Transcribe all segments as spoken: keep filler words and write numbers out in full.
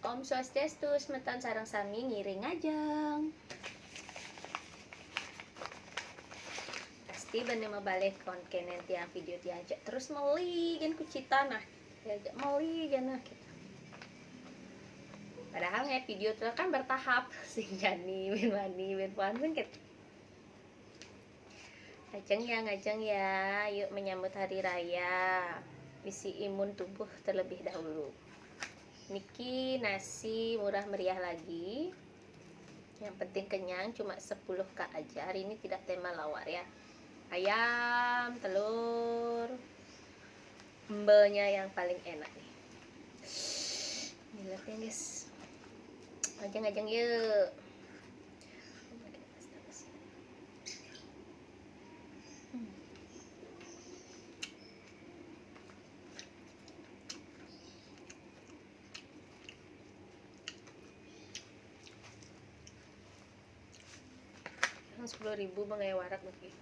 Om Swastiastu, semeton sareng sami ngiring ngajeng. Pasti bene mabalik kon kenen tiang video tiang cek terus meli gen kucitan nah. Ya, cek meli gen nah gitu. Padahal nge video tuh kan bertahap sing jani ben wani ben puan ben gitu. Ngajeng ya, ngajeng ya. Yuk menyambut hari raya. Isi imun tubuh terlebih dahulu. Niki nasi murah meriah lagi. Yang penting kenyang, cuma sepuluh K aja. Hari ini tidak tema lawar ya. Ayam, telur, embelnya yang paling enak nih. Milet ya, guys. Ngajeng-ngajeng yuk. Yang sepuluh ribu mah kayak warak lagi.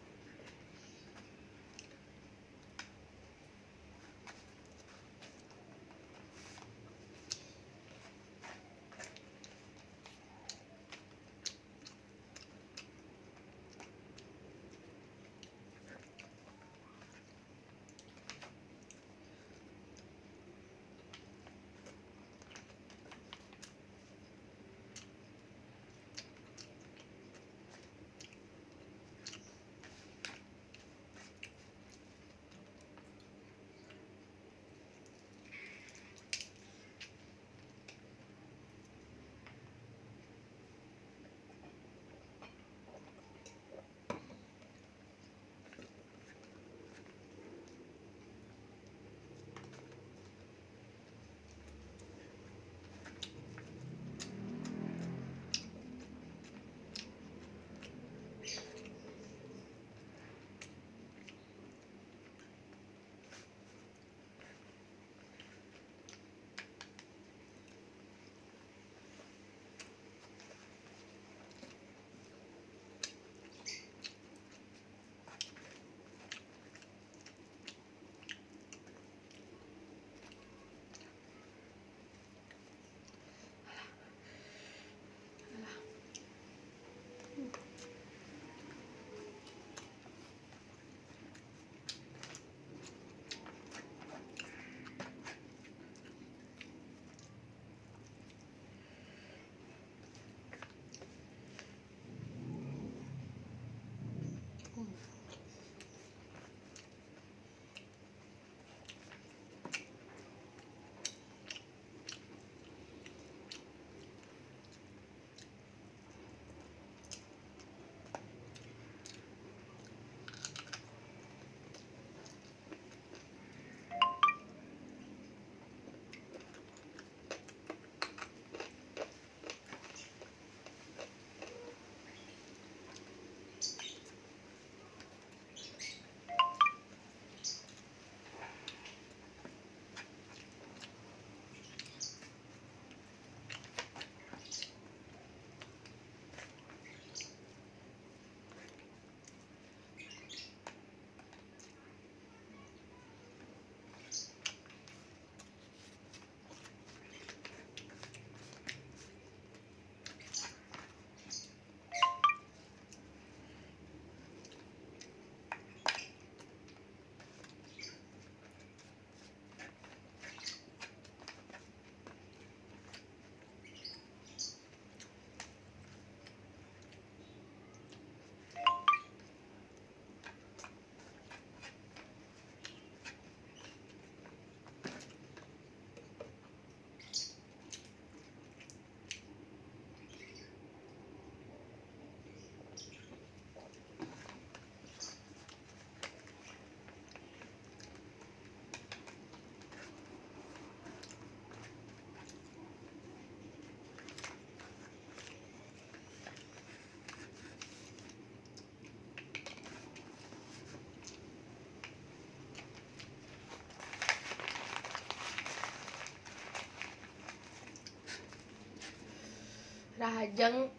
Rahajeng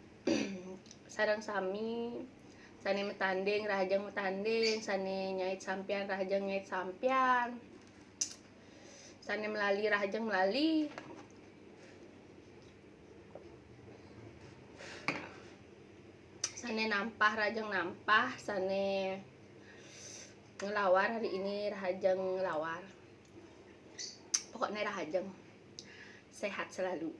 sareng sami, sane metanding rahajeng metanding, sane nyait sampean rahajeng nyait sampean, sane melali rahajeng melali. Nampah, rahajeng nampah, sané ngelawar hari ini, rahajeng ngelawar. Pokoknya rahajeng sehat selalu.